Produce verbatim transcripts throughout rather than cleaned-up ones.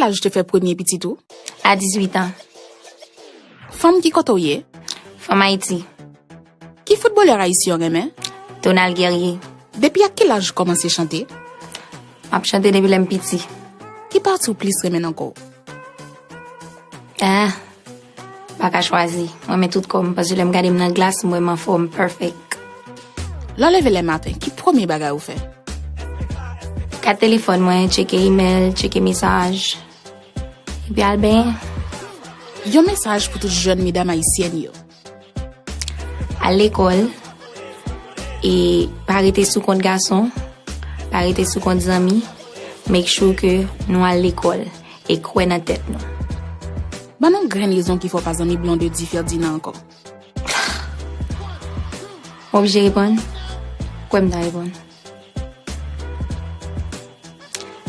Laj ou te fè premye pitit ou? A dizuit an. Fanm ki kote w ye? Fanm Ayiti. Ki foutbolè ayisyen w renmen? Donald Guerrier. Depi ak ki laj ou kòmanse chante? M ap chante depi lè m piti. Ki pati w plis renmen nan kò w? Ah, pa ka chwazi. Mwen renmen tout kò m, paske lè m gade m nan glas, m wè m anfòm, perfect. Lè w leve lè maten, ki premye bagay ou fè? Gad telefòn mwen, tcheke imèl, tcheke mesaj. Epi al benyen. Yon mesaj pou tout jèn medam ayisyèn yo. Al lekòl e pa rete sou kont gason, pa rete sou kont zanmi. Make sure ke nou al lekòl e kwè nan tèt nou. Ban nou grenn rezon ki fè w pa zanmi Blondedy Ferdinand ankò. M oblije reponn? Kwè m ta reponn.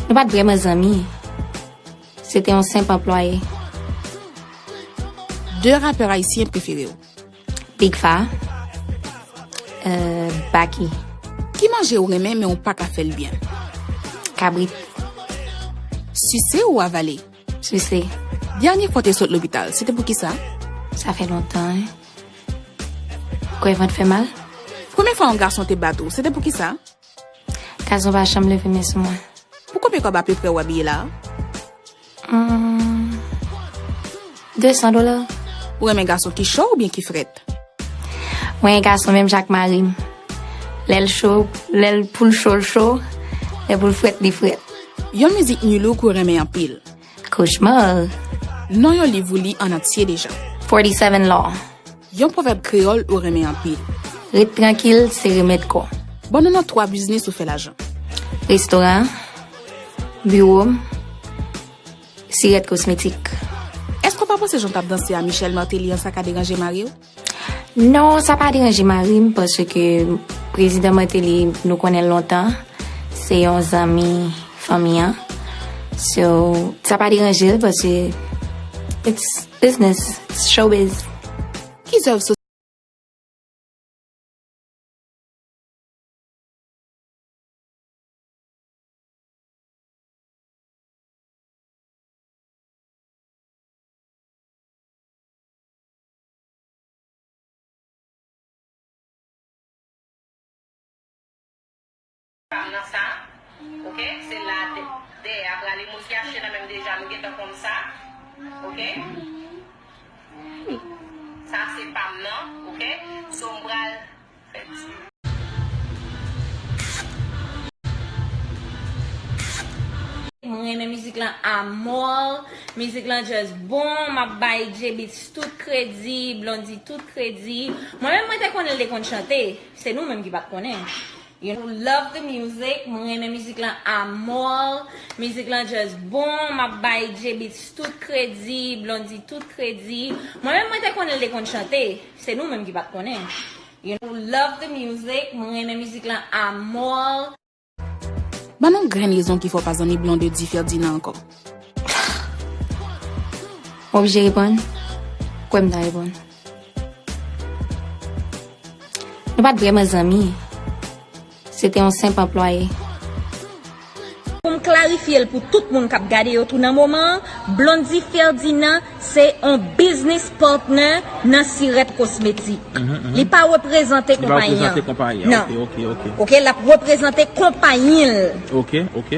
Nou pa t vrèman zanmi. Se te yon senp anplwaye. De rapè ayisyen prefere w? Big Fa, euh, Baky. Ki manje ou renmen men ou pa ka fè l byen? Kabrit. Sise ou avale? Sise. Dènye fwa w te sot lopital, se te pou kisa? Sa fè lontan, wi. Kwè vant fè mal. Premye fwa yon gason te bat ou, se te pou kisa? Gason pa janm leve men sou mwen. Pou konbyen kòb apeprè w abiye la a? Hmm, de san dola. Ou renmen gason ki cho oubyen ki frèt? Mwen renmen gason menm jan ak mari m. Lè l cho, lè l pou l cho, l cho. Lè pou l frèt, li frèt. Yon mizik Nulook ou renmen anpil? Cauchemar. Non yon liv ou li an antye deja? Forty-seven Law. Yon pwovèb kreyòl ou renmen anpil? Ret trankil, se remèd kò. Ban nou non twa biznis ou fè lajan? Restoran, biwo m, sirèt kosmetik. Èske w pa panse jan w t ap danse a Michel Martelly an sa ka deranje mari w? Non, sa pa deranje mari m, paske Prezidan Martelly, nou konnen l lontan. Se yon zanmi fanmi an. So, sa pa deranje l, paske it's business, it's showbiz. Ki zèv Pam nan sa, oke? Se la dèyè a prale moun ki achte nan menm deja, nou gentan konn sa, oke? Sa se pam nan, oke? So m pral fè ti. Mwen renmen mizik lan amò. Mizik lan just bon. M ap bay J-Beatz tout kredi, Blondy tout kredi. Mwen menm mwen te konnen l te konn chante. Se nou menm ki pa t konnen. You know, love the music. Mwen renmen mizik lan amò. Mizik lan just bon. M ap bay J-Beatz tout kredi, Blondy tout kredi. Mwen menm mwen te konnen l te konn chante. Se nou menm ki pa t konnen. You know, love the music. Mwen renmen mizik lan amò. Ban nou grenn rezon ki fè w pa zanmi Blondedy Ferdinand ankò. M oblije reponn? Kwè m ta reponn. Nou pa t vrèman zanmi. Se te yon senp anplwaye. Pou m klarifye l pou tout moun k ap gade yo tou nan moman an, Blondy Ferdinand se yon business partner nan Sirèt Kosmetik. Mhm, mhm. Li pa reprezante konpayi an. Li pa reprezante konpayi an. Non. Ok, ok, ok. Ok, l ap reprezante konpayi l. Ok, ok.